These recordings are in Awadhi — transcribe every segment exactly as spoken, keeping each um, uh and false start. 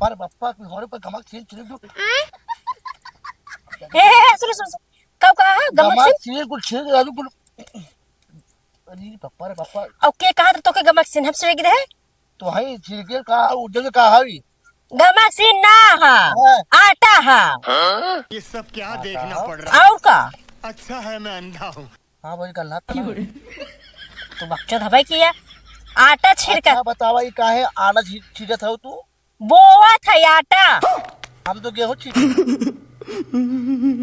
अरे बप्पा, कुल हमरे ऊपर गमक छीन, छीन दू। ए, ए, ए, सुनो, सुनो, सुनो। का कहा है? गमक गमक छीन? छीन, कुल छीन के राजू, कुल। अरे बप्पा रे बप्पा। और के कहा था तोके गमक छीन? हम सुने की रहे? तो है छिड़के का, उज्जर का हरी? गमक छीन ना हा, हाँ। आटा हा। ये सब क्या आटा देखना हा? पड़ रहा है? और का? अच्छा है मैं अंधा हूँ। हाँ भाई, कल ना था। तू बकचोद हबै किया। आटा छिड़का। अच्छा बतावा, ई काहे आटा छी-, छीटत हौ तू? बोवत है आटा। हम तो गेहूं छीटे।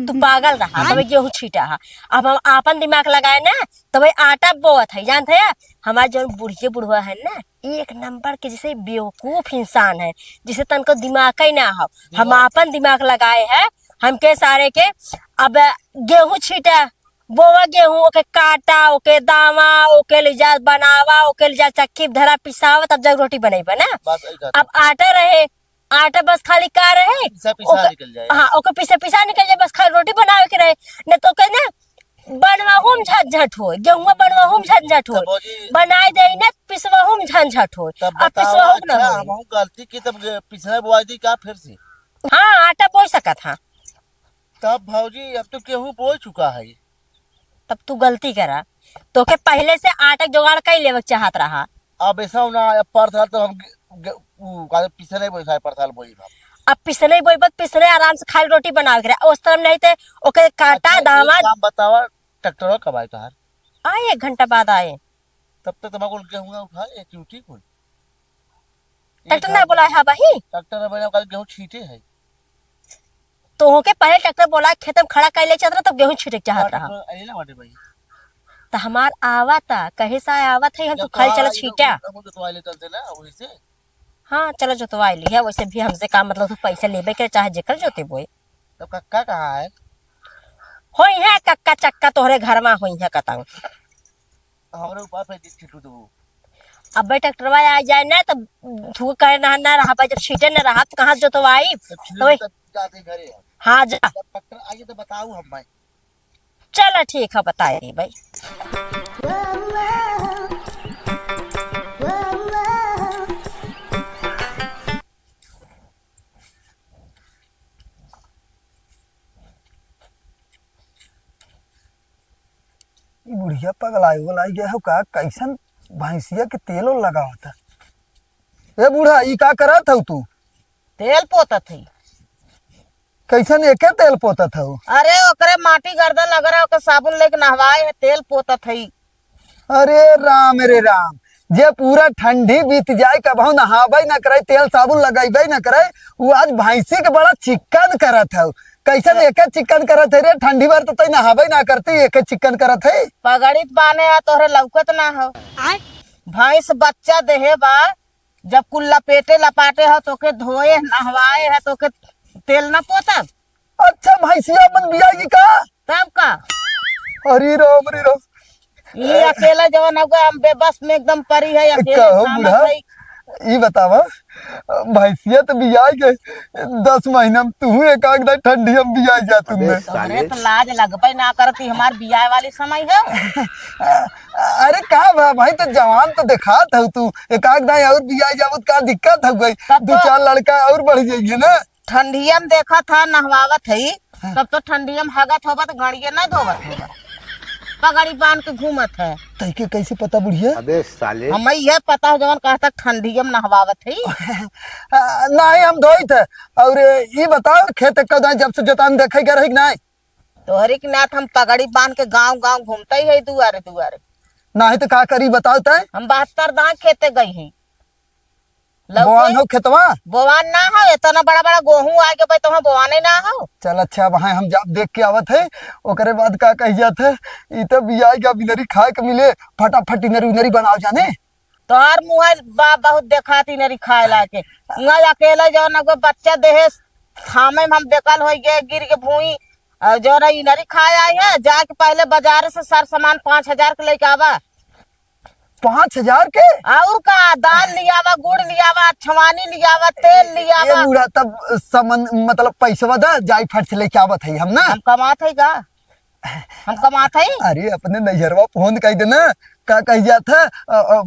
तू पागल रहा, तबे गेहूं छीटा हा। अब हम आपन दिमाग लगाए ना, तबे आटा बोवत है। जानत है, हमार जौन बुढ़िए बुढ़वा है ना, एक नंबर के जैसे बेवकूफ इंसान है, जिसे तनको दिमाग ही ना हो। हम दिमाग। आपन दिमाग लगाए है, हमके सारे के अब गेहूं छीटा, बोवा गेहूं, ओके काटा, ओके दावा, ओके ले जा बनावा, ओके ले जा चक्की पे धरा पिसावा, तब जब रोटी बनेबा ना। बस, ऐसा अब था। आटा रहे, आटा बस खाली का रहे, पिसा, पिसा ओके, निकल जाए। हाँ, ओके पिसा, पिसा निकल जाए, बस खाली रोटी बनावे के रहे। नहीं तो ओके ना बनवाहू में झंझट होए, गेहुआ बनवाहू में झंझट होए। तो भौजी, बनाए दे ना, पिसवाहू में झंझट होए। तब अब बताओ, पिसवाहू ना अच्छा, होए। हम गलती की तब पिसना बोआ दी का फिर से? हाँ, आटा बोई सकत हाँ। तब भौजी, अब तो गेहूं बोई चुका है। तब तू गलती करा, तोके पहले से आटा के जुगाड़ कई लेवे के चाहत रहा। अब ऐसा ना, अब पर साल तो हम ग-, ग-, उ, का, पिसने बोई साल, पर साल बोई हम। अब पिसने बोई, बस पिसने आराम से खाली रोटी बनावे के रहे। उस तरह नहीं ते ओके काटा, अच्छा, एक दावा। काम बतावा, ट्रैक्टर कब आए तोहार? आए, एक घंटा बाद आए। तब तक तुम्हारे को गेहूं उठा ले, ड्यूटी को। ट्रैक्टर ना बोलाए हा भाई? ट्रैक्टर ना बोलाए, कल गेहूं छीटे है। तोहके पहले ट्रैक्टर बोला, खेत में खड़ा कर ले चाहत रहा, तब गेहूं छीटे के चाहत रहा। ट्रैक्टर आइले बाटे भाई। त हमार आवत, कहे से आवत है, हम जब तू खाली तो चला आई, छीटा। हम तो तो आइले चलते ना, वही से। हाँ, चलो जोतवाई ली है, वैसे भी हमसे का मतलब, तू पैसा लेबे के चाहे जेकर जोते बोए। तब कक्का कहाँ है? होई है कक्का चक्का तोहरे घर में होई है कतंग। हमरे ऊपर पे दिख छिटू दू। अबे ट्रैक्टरवा आ जाए ना, तब थू कहे ना, ना रहा भाई, जब छीटे ना रहा, तो कहाँ जोतवाई? जब छीटे तो वही तब जाते घरे। हाँ, जा। जब ट्रैक्टर आइए तो बताऊ हम भाई। चला ठीक है, बताए रही भाई। ई बुढ़िया पगलाई उगलाई गए हो का? कैसन भैंसिया के तेल ओल लगावत है? ए बूढ़ा, ई का करत हऊ तू? तेल पोतत हई। कैसन एके तेल पोतत हऊ? अरे ओकरे माटी गर्दन लग रहा, ओकर साबुन लेके नहवाए है, तेल पोतत हई। अरे राम रे राम, जे पूरा ठंडी बीत जाए, कबहू नहाबे न करे, तेल साबुन लगैबे न करे, उ आज भैंसी के बड़ा चिक्कन करत हऊ। कैसन एके चिक्कन करत है रे? ठंडी भर तो तई नहाबे ना करती, एके चिक्कन करत है। पगड़ी त बान्हे है, तोहरे लौकत ना हो। आय? भैंस बच्चा देहे बा, जब कुल लपेटे लपाटे हो, तोके धोए नहवाए है, तोके तेल ना पोतब? अच्छा, भैंसिया अपन बियाई की का? तब का? अरे राम, अरे राम। ये अकेला जवन होगा, हम बेबस में एकदम परी है, अकेले कहो खाना बूढ़ा, खाई। ई बतावा, भैंसिया तो बियाई के दस महीना में तू एक आध दाई ठंडी हम बियाई जा तुमने। अबे साले। हमरे तो लाज लगबे ना करती, हमार बियाह वाली समय है। अरे का भा भाई, तो जवान तो देखात हऊ तू, एक आध दाई और बियाई जाबू तो का दिक्कत हो गई? तब दो तो चार लड़का और बढ़ जाइए ना। ठंडिया में देखत ह, नहवावत हई, हाँ। तब तो ठंडिया में हगत होबा तो गड़िया ना धोवत होबा। पगड़ी बांध के घूमत है। तैके कैसे पता बुढ़िया? अबे साले। हमें यह पता हो जवन कहता ठंडिया में नहवावत हई। आ, नहीं, हम धोइत है। और ये बताओ, खेत का दाएं जब से जोतान देखे गए रही कि नहीं? तोहरी के नाथ हम पगड़ी बांध के गांव गांव घूमते ही है दुआरे दुआरे। नहीं तो का करी बताओ तय? हम बहत्तर दाएं खेते गई ही। लौके? बोआन हो खेतवा? बोआन ना हो, इतना बड़ा बड़ा गोहूं आ गए भाई, तुम्हें बोआने ना हो। चल अच्छा, अब हाँ, हम जाब देख के आवत है, ओकरे बाद का कह जात है, ई तो बियाई का बिनरी खाए के मिले, फटाफट इनरी उनरी बनाओ जाने। तोहार मुँह बा बहुत देखात इनरी खाए लाके। उहाँ अकेला जौन एगो बच्चा देहे, खामे में हम बेकल होई गए, गिर के भूई, और जौन इनरी खाए आई है, जाके पहले बाजार से सर सामान पाँच हजार के लेके आवा। पाँच हजार के? और का, दाल लियावा, गुड़ लियावा, छवानी लियावा, तेल ए लियावा। बूढ़ा, तब सामान, मतलब, पैसवा दा, जाई फट से लेके आवत है हम ना। हम कमात है का? हम कमात है? अरे, अपने नैहरवा फोन कई देना, का कही जात है? अ, अ,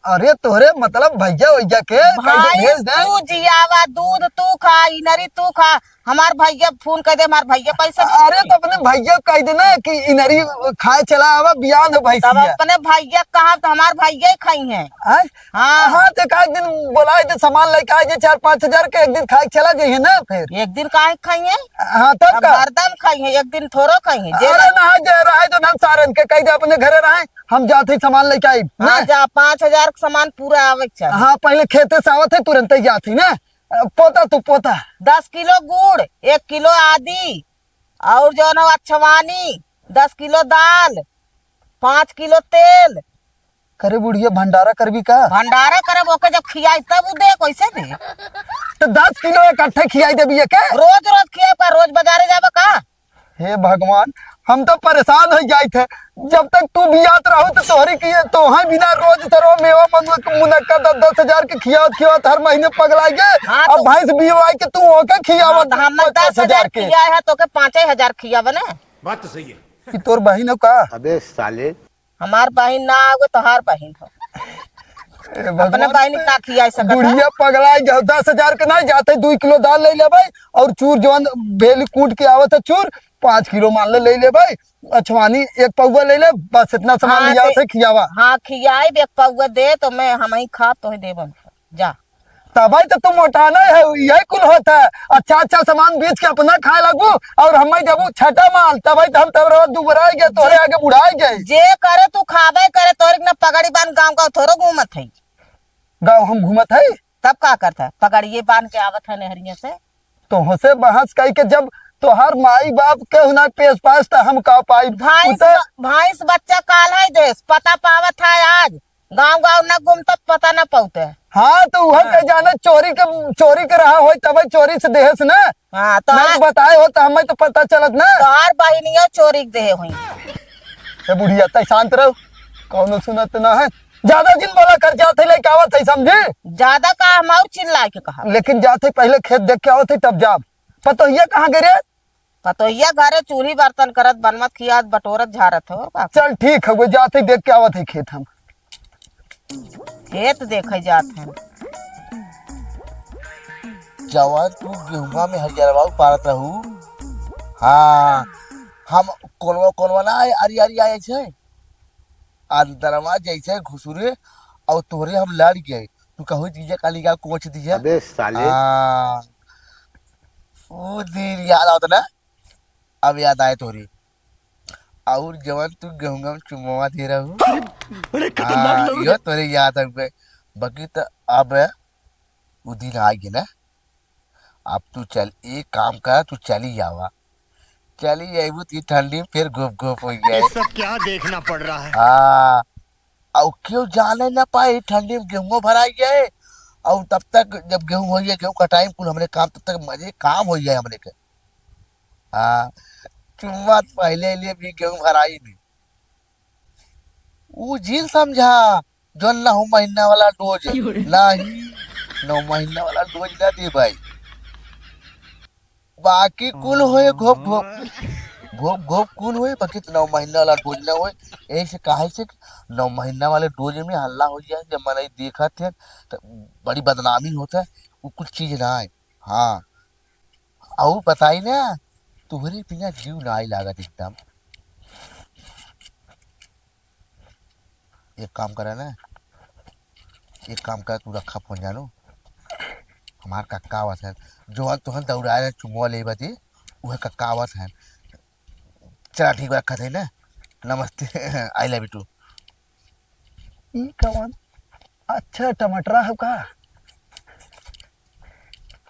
अरे तोहरे मतलब भैया वैया के कह दे, भैंस भेज दे। तू जियावा, दूध तू खा, इनरी तू खा, हमार भैया फोन कर दे, हमार भैया पैसा दे अरे दे। तो अपने भैया कह देना कि इनरी खाए चला आवा, बियान हो तब भैंसिया। अपने भैया कहा तो हमार भैया ही खाई हैं। आय? हाँ। हाँ, तो एक आध दिन बोलाए दे, सामान लेके आए जे चार पाँच हजार के, एक दिन खाए चला जाइए ना फिर। एक दिन काहे खाइए? हाँ, तब अब का? हरदम खाइए, एक दिन थोड़ो खाइए। जे अरे ले- ना, जे रहे तो ना सारन के कह दे अपने घरे रहे, हम जात ही सामान लेके आई ना। हाँ, जा, पाँच हजार के सामान पूरा आवे के चाही। हाँ, पहले खेते से आवत है, तुरंत ही जात ही ना। पोता तू पोता। दस किलो गुड़, एक किलो आदी, और जौन हो अछवानी, दस किलो दाल, पाँच किलो तेल। करे बुढ़िया, भंडारा करबी का? भंडारा करब, ओके जब खियाई तब उ दे, कैसे दे? तो दस किलो इकट्ठे खियाई देबी एके? रोज रोज खियाब का, रोज बाजारे जाबे का? हे भगवान, हम तो परेशान हो जाइत है। जब तक तू बियात रहू तो तोहरी की, तोहे बिना रोज सरो मेवा मन-, मुनक्का दस दस हजार के खियावत खियावत हर महीने पगला गए। हाँ, अब तो भैंस बिवाई के तू ओके खियावत हाँ, तो हम दस हजार पचास हजार के। खिया है, तो के पाँचे हजार खियावे ना। बात तो सही है। कि तोर बहिन हो का? अबे साले। हमार बहिन ना आवे, तोहार बहिन हो। ए भगवान, अपने बहिन का खिया सकत है? बुढ़िया पगला गया, दस हजार के ना जाते, दुई किलो दाल ले लेबै और चूर जवन भेली कूट के आवत है चूर, पाँच किलो मान ले, ले लेबै, अछवानी एक पौवा ले ले, बस इतना सामान हाँ, लिया ते से खियावा। हाँ, खियाई एक पौवा दे तो मैं हम ही खाब, तोहे देबन। जा। तबै तो तू मोटाना है, यही कुल होता है। अच्छा अच्छा सामान बेच के अपना खाए लगबू और हमें देबू छटा माल, तबै तो हम तब रहो दुबराए गए, तोरे आगे बुढ़ाए गए। जे करे तू खाबे करे, तोरे के ना पगड़ी बांध गाँव गाँव थोड़ो घूमत है। गाँव हम घूमत है? तब का करता है? पगड़िए बांध के आवत है नहरिया से। तोहसे बहस कई के जब तोहार माई बाप केहू ना पेश पास त हम का पाई? भैंस उतर ब-, भैंस बच्चा काल है देस, पता पावत है आज। गाँव गाँव न घूमत, पता न पौते। हाँ, तो उहे हाँ। के जाने चोरी के, चोरी के रहा होई, तबे चोरी से देहस ना। हाँ, तो नहीं आ- तो बताए हो, तो हमें तो पता चलत ना। तोहार बहिनियो चोरी के देहे हुई। ए बुढ़िया, तै शांत रहो, कौनो सुनत ना है। ज्यादा जिन बोला कर, जात है लेके आवत है, समझी? ज्यादा का हम और चिल्ला के कहा। लेकिन जात है, पहले खेत देख के आवत है, तब जाब। पतोहिया कहाँ गए रे? पतोहिया घरे चूल्ही बर्तन करत, बनवत, खियात, बटोरत, झारत हो, और का? चल ठीक है, वो जात है, देख के आवत है खेत हम। खेत देखे जात है। जवान तू गेहुआ में हरियरवा उपाड़त रहू। हाँ, हम कोनवा, कोनवा ना आए, अरी, अरी आए छे। अंदरवा जैसे घुसुरे और तोरे हम लड़ गए। तू कहू जीजा काली का कोच दिया। अबे साले। हाँ। वो दिन याद आवत ना? अब याद आए तोरी। और जवन तू गेहूं में चुमवा दे रहू। अरे, खतरनाक हाँ, लोग। यो तोरे याद आ गए। बाकी तो अब वो दिन आ गए ना। अब तू चल, एक काम कर, तू चली आवा। चली आईबू तो ठंडी में फिर घोप घोप हो जाए। ये सब क्या देखना पड़ रहा है? हाँ, और क्यों जाने ना पाए, ठंडी में गेहूं भराई जाए। और तब तक जब गेहूं हो जाए, गेहूं कटाई कुल हमरे काम, तब तक मजे काम हो जाए हमरे के। हाँ, चुम्मा तो पहले लिए भी गेहूं भराई नहीं। ऊ जिन समझा, जौन नौ महीना वाला डोज, क्यों रे? नाही, नौ महीना वाला डोज ना दे भाई। बाकी कुल होए घोप घोप, घोप घोप कुल होए, बाकी तो नौ महीना वाला डोज ना होए। ऐसे काहे से कि नौ महीना वाले डोज में हल्ला हो जाए, जब मनई देखत है तो बड़ी बदनामी होता है, वो कुछ चीज ना है। हाँ, और बताई ना, तुहरे बिना जीव नाई लागत एकदम। एक काम करा ना, एक काम करा, तू रखा फोन जानू, हमार कक्का आवत है, जो आज तुहन दौड़ाए रहे चुमवा ले बदे, उहे कक्का आवत है। चला ठीक बा, रखत है ना, नमस्ते। I love you too। ई कवन? अच्छा, टमाटरा हो का?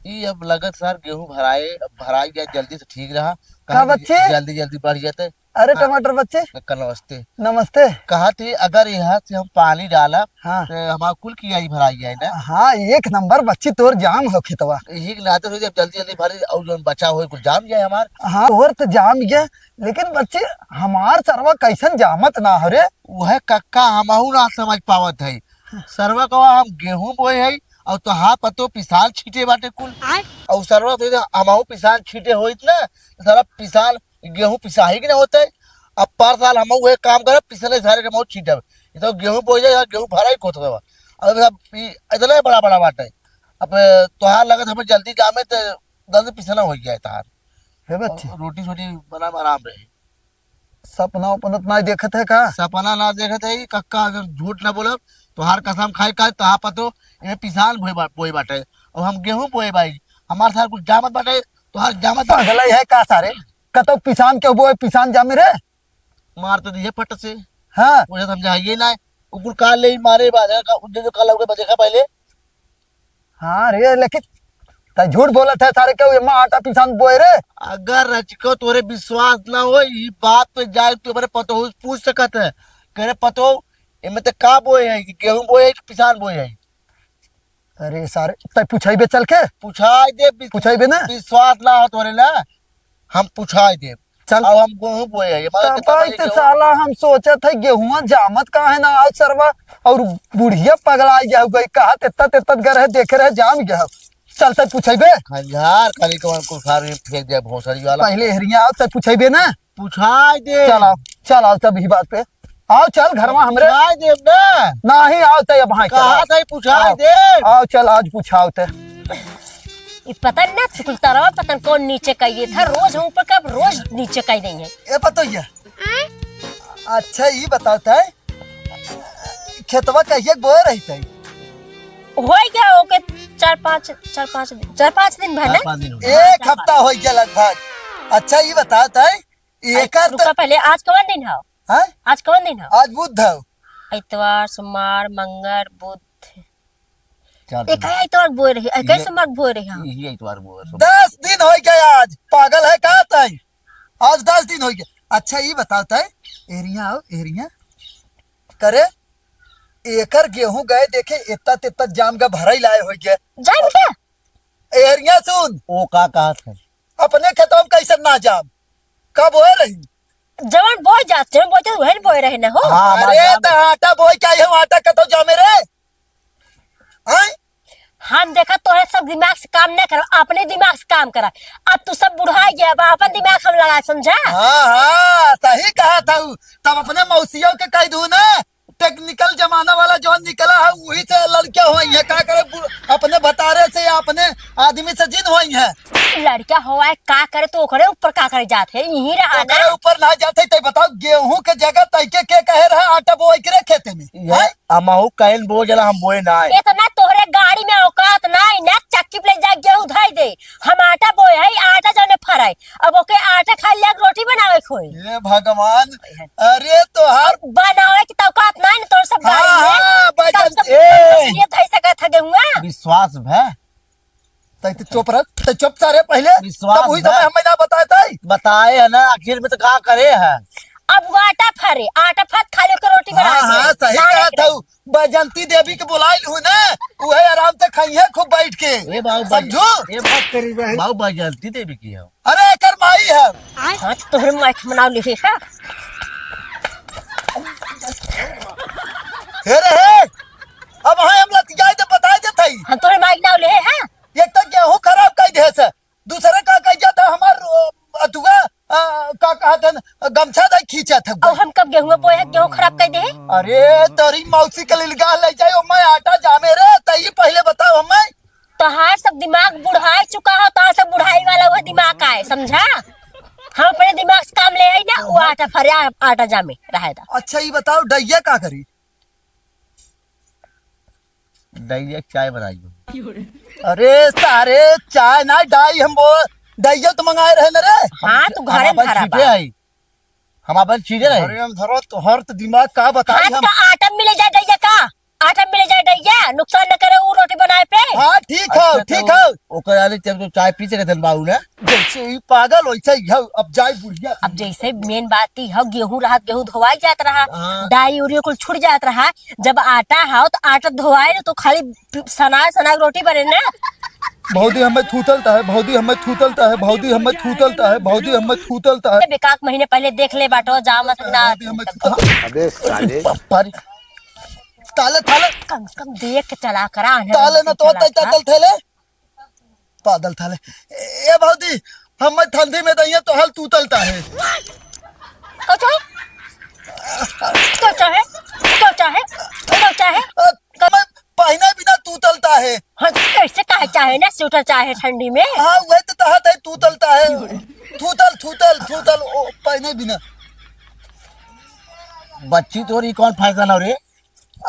ई अब लगत सार गेहूं भराए, भराई गया, जल्दी से ठीक रहा। का कहा बच्चे? जल्दी जल्दी बढ़ जाते। अरे हाँ। टमाटर बच्चे। कक्का नमस्ते। नमस्ते। कहा थी अगर यहाँ से हम पानी डाला हाँ। तो हमारा कुल कियाई भराई जाए ना। हाँ, एक नंबर बच्ची तोर जाम हो खेतवा। यही के नाते से जब जल्दी जल्दी भरे और जौन बचा होए कुल जाम जाए हमार। हाँ, तोर तो जाम गया, लेकिन बच्चे हमार सरवा कैसन जामत ना हो रे। वह कक्का हमहू ना समझ पावत है। सरवा कवा हम गेहूं बोए है और तोहार पतो पिसान छीटे बाटे कुल। आय। और सरवा तो हमहू पिसान छीटे होइत ना, तो सारा पिसान गेहूं पिसाही के ना होते। अब पर साल हम उहे काम करब, पिसले सारे के मौत छीटब। ये तो गेहूं बोई जाए, यहाँ गेहूं भरा ही कोत रहा। अब सब ई इतना बड़ा बड़ा बाटे। अब तोहार लगत हमें जल्दी जामे तो जल्दी पिसना हो जाए तोहार। हे बच्चे। और रोटी सोटी बना में आराम रहे। सपना उपना तो ना देखत है का? सपना ना देखत है, ई कक्का अगर झूठ ना बोलब, तोहार कसम खाए का, तोहार पतो, ये पिसान बोए बा-, बोए बाटे। और हम गेहूं बोए बाई, हमार साथ कुछ जामत बाटे, तोहार जामत बाटे। पगला है का सारे? कतौ पिसान के बोए, पिसान जामे रे? मार तो दिए फट से। हाँ। मुझे समझाइए ना, उकुल काल ले मारे बाद, का, जो, जो काल लगे, देखा पहले। हाँ रे, लेकिन तै झूठ बोलत है सारे, केहू एमा आटा पिसान बोए रे? अगर रचिको तोरे विश्वास ना हो, ई बात पे जाए तू हमारे पतोहू से पूछ सकत है। कह रे पतोहू, एमे ते का बोए है, कि गेहूं बोए है कि पिसान बोए है? अरे सारे, तै पूछाइबे चल के? पूछाई दे, विस-, पूछाइबे ना? विश्वास ना हो तोरे ना, हम पूछाई दे। चल। अब हम गेहूं बोए है, ये मारे तब कितना भाई बजे ते गेहूं? साला हम सोचत है गेहुआ जामत काहे ना आज सरवा, और बुढ़िया पगला गया हो गई, कहा तेत्ता तेत्ता गर है, देखे रहे जाम गया हो। चल तै पूछाइबे। खंजार खाली कौन कुल खार में फेंक दिया भोसड़ी वाला। पहले हेरिया आओ तै पूछाइबे ना। पूछाई दे। चल आओ, चल आओ तब ही बात पे। आओ चल घरवा हमरे। पूछाई देब ना। नाही आओ तै अब हाँ चल कहा आओ। तै पूछाई आओ, देब। आओ चल आज पूछाओ तै। ई पता ना चुकलतरवा पता न कौन नीचे कई देत है, रोज हम ऊपर का रोज नीचे कई देई है। ए पतोहिया। आय? अच्छा ई बताओ तै, खेतवा कहिए बोए रही तै? होई गया ओके चार पाँच, चार पाँच दिन, चार पाँच दिन भर ना? चार पाँच दिन हो गया। एक हफ्ता हो गया लगभग। अच्छा ई बताओ तै, आज एकर रुका त पहले, आज कौन दिन है? हैं? आज कौन दिन है? आज बुध है। इतवार, सोमवार, मंगर, बुध। चार दिन। एक है इतवार बोए रही, एक है ये सोमवार बोए रही, हाँ। यही इतवार बोए, सोमवार। दस दिन हो गया आज, पागल है का तै? आज दस दिन हो गया। अच्छा ई बताओ तै, एरिया आओ, एरिया। करे, एकर गेहूं गए देखे, इतना तितना जाम का भराई लाए हो गया। जाम क्या? एरिया सुन। ओ का कहत है? अपने खेतवा में कैसे ना जाम? का बोए रही? जवन बोए जात, जवन बोए जात, वही बोए रहे ना हो। हाँ, हमार अरे, जाम। त आटा बोए क्या है? आटा कतो जामे रे? हैं? हम देखा तोहे सब दिमाग से काम ना करा, अपने दिमाग से काम करा। अब तू सब बुढ़ा गया बा, अपन दिमाग हम लड़ा, समझा? हाँ, हाँ, सही कहा था उ। तब अपने मौसियों के कह दू ना, टेक्निकल जमाना वाला जौन निकला है, वही से लड़कियां होई है। का करे, बु-, अपने भतारे से या अपने आदमी से जिन होई है। लड़का होवा है, का करे तो ओकरे ऊपर का करे जात है, यहीं रहा ना। ओकरे ऊपर ना जात है, तै बताओ, गेहूं के जगह तै के, के कहे रहा आटा बोए के रे खेते में? ये हैं? अमाऊ कहीं बोझ ला हम बोए ना है। इतना तोहरे गाड़ी में औकात ना है ना, चक्की पे ले जा गेहूं धई दे। हम आटा बोए है, आटा जौने फराए, अब ओके आटा खाए ले रोटी बनावे के होई। हे भगवान, अरे तोहार बनावे के औकात ना है ना तोर सब हाँ, गाड़ी में। हाँ, बैगन तब सब ए। ये धई सकत है गेहुआ। विश्वास भै। तै तो चुप रह, तै चुप सारे पहले। विश्वास तब हुई तो भै। मैं, हमें ना बताए तै। बताए है ना, आखिर में तो का करे है? अब वो आटा फरे, आटा फर खाली ओके रोटी हाँ, बनावे के। हाँ, सही खाने कहा के था। लिए। बैजंती देवी के बुलाइल हूँ ना, उहे आराम से खइहे खूब बैठ के। ए बाबू, समझू? ए बाबू, बाबू बैजंती देवी की है। अरे एकर माई है। हाँ, तोहरे माई के मनाव लिही है। हे रे हे, अब हाँ हम लतियाई तो बताई देत हई। हम तोहरे माई के नाव लिहे हैं। एक तो गेहूं खराब कर दे से, दूसरे का कह जाता हमार, अ, अथुआ, अ, का कहत हन, गमछा दे खींचत है। अब हम कब गेहूं बोए हैं, गेहूं खराब कर दे है? अरे, तोरी मौसी के लिलगा ले जाए, ओमे आटा जामे रे, त ई पहले बताओ हमें। तोहार सब दिमाग बुढ़ाई चुका हो, तोहार सब बुढ़ाई वाला वो दिमाग आए, समझा? हम अपने दिमाग से काम ले आई ना, वो आटा फरिया, आटा जामे, रहे दा। अच्छा, ई बताओ, डैया का करी? डैया चाय बनाई हो। अरे सारे, चाय ना डाई हम वो, डैया तो मंगाए रहे ना रे। हाँ, तू घरे में धरा बा। आई। हम अपन चीजें रहे। अरे हम धरो तोहर तो दिमाग का बताई हाथ हम। का आटा मिले जाए डैया का, आटा मिले जाए डैया, नुकसान न करे वो रोटी बनाए पे। हाँ, ठीक हो, अच्छा, ठीक तो हो। ओकर आने जब तो चाय पी सके धन बाबू ना। जैसे ही पागल वैसे ही हो, अब जाए बुढ़िया। अब जैसे मेन बात ही हो, गेहूं रहत, गेहूं धोवाई जात रहा, हाँ। डाई यूरिया कुल छूट जात रहा, जब आटा हो तो आटा धोवाए ना, तो खाली सना सना रोटी बने ना। भौजी हमें थूतलता है, भौजी हमें थूतलता है, भौजी हमें थूतलता है, भौजी हमें थूतलता है। बेकाक महीने पहले देख ले बाटो, जा मत ना। भौजी हमें थूतल- अबे साले। बाप रे। ताले, ताले। कम से कम देख के चला करा, ताले ना तो चला तै करा। तातल थैले। पादल थाले। ए भौजी, हम ठंडी में दहिया तो हल तूतलता है। कौन है? कौन है? तो चाहे, तो चाहे। अ, मैं पहिने बिना तूतल ताहे। हाँ, कैसे काहे चाहे ना, स्वेटर चाहे ठंडी में। हाँ, वही तो तहत है, तूतल ताहे। तूतल, तूतल, तूतल, ओ, पहिने बिना। बच्ची तोरी कौन फैशन हो रे?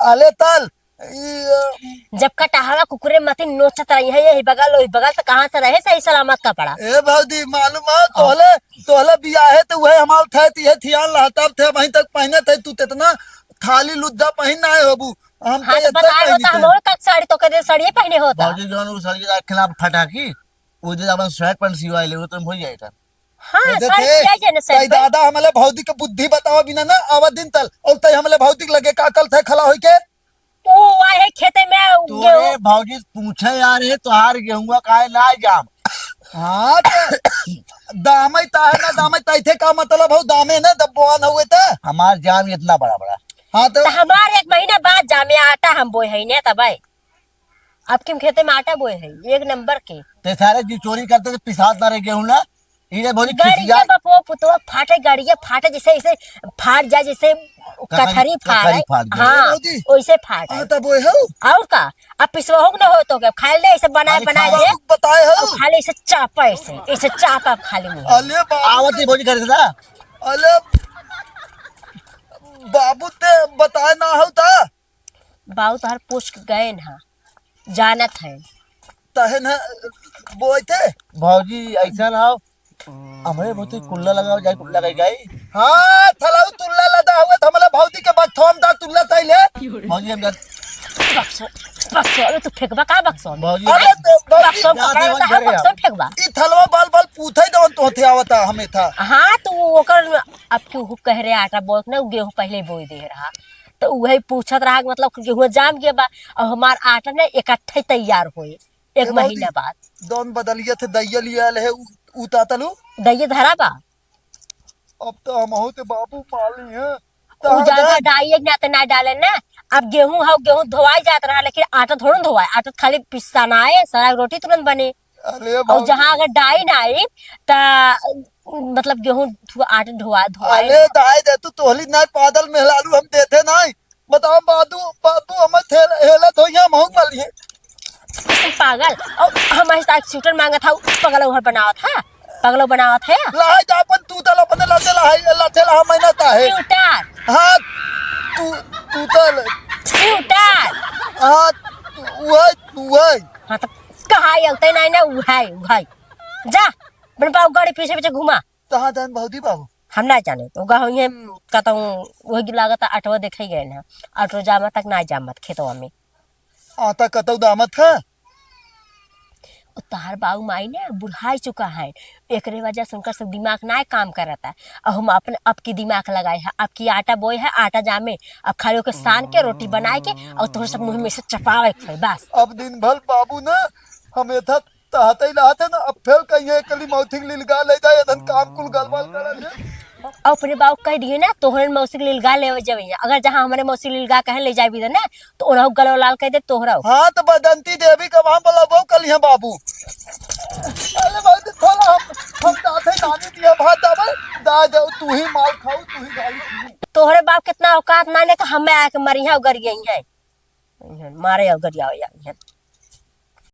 अले तल, ई, अ, जब कटहवा कुकुरे मती नोचत रही है, यही बगल, वही बगल, तो कहाँ से रहे सही सलामत कपड़ा? ए भौजी, मालूम है, हाँ। तोहले, तोहले बियाहे तो वही हमार थे, तो ये थियान रहा, तब थे, वहीं तक पहिने थे, तू तेतना थाली लुद्दा पहिन ना आए होबू। हम हाँ, तो तो इतना बताए पहिनी होता, थे। हम और का साड़ी तो कदे साड़िए पहिने होता। भौजी जौन उ साड़ी के खिलाफ फटाकी, वो जे अपन sweat pant सिवाए ले, वो तो हो जाए था। हाँ, ए, साड़ी देखे, सिया जाए ना तई sweat pant। दादा हमले भौजी के बुद्धि बतावा बिना ना आवा दिन तल, और तई हमले भौजी के लगे का कल थे खला होई के? वो आए है खेते में, तोरे गेहूं। भौजी पूछे यार, ये तोहार गेहुआ काहे ना जाम? हाँ, तो दामे ताहे ना दामे ताई थे का मतलब हो, दामे ना दबवान हुए थे। हमार जाम इतना बड़ा बड़ा। हाँ, तो तो हमार एक महीना बाद जामे आटा हम बोए है ने तबे। आपके खेते में आटा बोए है, एक नंबर के। ते सारे जी चोरी करते तो पिसात ना रह गेहूं ना। इने भौजी गड़िया खिसिया। बपो पुतवा फाटे, गड़िया फाटे, जैसे, ऐसे फाट जाए, जैसे कथरी, कथरी फाड़े। कथरी फाट जाए। हाँ, भौजी। वैसे फाट हाँ, है। तब वो हो। और का? अब पिसवा हो न हो तो क्या? खाए ले, ऐसे बनाए, अरे बनाए खाओ। दे। बाबू बताए हो। और खाली ऐसे चापा, ऐसे, ऐसे चापा खाली मुंह। अले बाबू। आवत ही भौजी घर से था। अले बाबू ते बताए ना हो था। बाऊ तोहर पूछ के गए ना, जानत है। तहे न बोए थे। भौजी, ऐसा ना हो, हमरे बहुत ही कुल्ला लगाओ, जाए कुल्ला लगाई गई। हाँ, थलाऊ तुल्ला लदा हुए, तो हमला भौजी के बकथोम दा तुल्ला तैले। भौजी, हम जान बक्सो, बक्सो, अबे तू फेंकबा का बक्सो में? भौजी, अबे तो भौजी, बक्सो में कपड़ा रहता है, बक्सो में फेंकबा। ई थलवा बाल बाल पूछे दौन तो थे आवता हमें था। हाँ, तो वो ओकर अब केहू कह रहे आटा बोत ना, गेहूं पहले बोई दे रहा। तो उहे पूछत रहा कि मतलब गेहूं जाम गया बा, और हमार आटा ना इकट्ठे तैयार होए एक ए भौजी, महीना बाद। दौन बदलिया थे, दैया लिया ले, उ, उ तातलू? दैया धरा बा। अब तो हम हो ते बाबू माली हैं। उ तो ज्यादा दौन डाई एक ना ते ना डाले ना। अब गेहूं हो, गेहूं धोवाई जात रहा, लेकिन आटा थोड़ा धोवाए, आटा खाली पिसाना है, सारा रोटी तुरंत बने। अरे और भौजी। जहाँ अगर डाई ना आई, ता मतलब गेहूं धुआ, आटा धोआ, धोआ अरे दाई दे तू तोहली ना पादल मेहरारू हम देते नहीं। बताओ बादू, बादू हम थेल, हेले धोइया महू वाली है। पागल, और हम ऐसा स्वेटर मांगत था, पगला उहर बनावत है, पगला बनावत है। लाई जा अपन तूतल अपने लते लाई, लते ला हम ना ता है। स्वेटर। हाँ, तू, तूतल। स्वेटर। हाँ, वही, वही। हाँ, तो कहाँ आते नहीं ना, उहाई, उहाई। जा, बन पाओ गाड़ी पीछे पीछे घुमा। कहाँ जान भौजी बाबू? हम ना जाने, तो गहो ये कहता हूँ, वही लागत आटवा देखे गए ना, आटो जामा तक ना जामत खेतवा में। आता कतौ दामत है? ओ तहार बाऊ माई ने बुढ़ाई चुका है, एकरे वजह से उनकर सब दिमाग ना काम करता। और हम अपने अब की दिमाग लगाए है, अब की आटा बोए है, आटा जामे, अब खाली ओके सान के रोटी बनाए के और तोहर सब मुँह में से चपावे के है, बस। अब दिन भर बाबू ना हम एथा तहतई लहत है ना, अब फेल कहिए एकली मौसी के लिलगा ले जाए, एदन काम कुल गलबाल करल है। और अपने बाबू कह दिए ना, तोहरे मौसी के लिलगा लेवे जवैया। अगर जहाँ हमारे मौसी के लिलगा कहे ले जाए भी ना, तो ओनहु गलो लाल कह दे तोहरा। हाँ, तो बदंती देवी का वहाँ बोला वो कल यहाँ बाबू। अरे भाई, तो थोड़ा हम, हम जाते नानी दिया भात दाबे, दा जाओ, तू ही मार खाओ, तू ही गाली। तोहरे बाप कितना औकात ना ने कि हमें आके मरिया उगर गई है। इहन मारे अगरिया हो जाई इहन।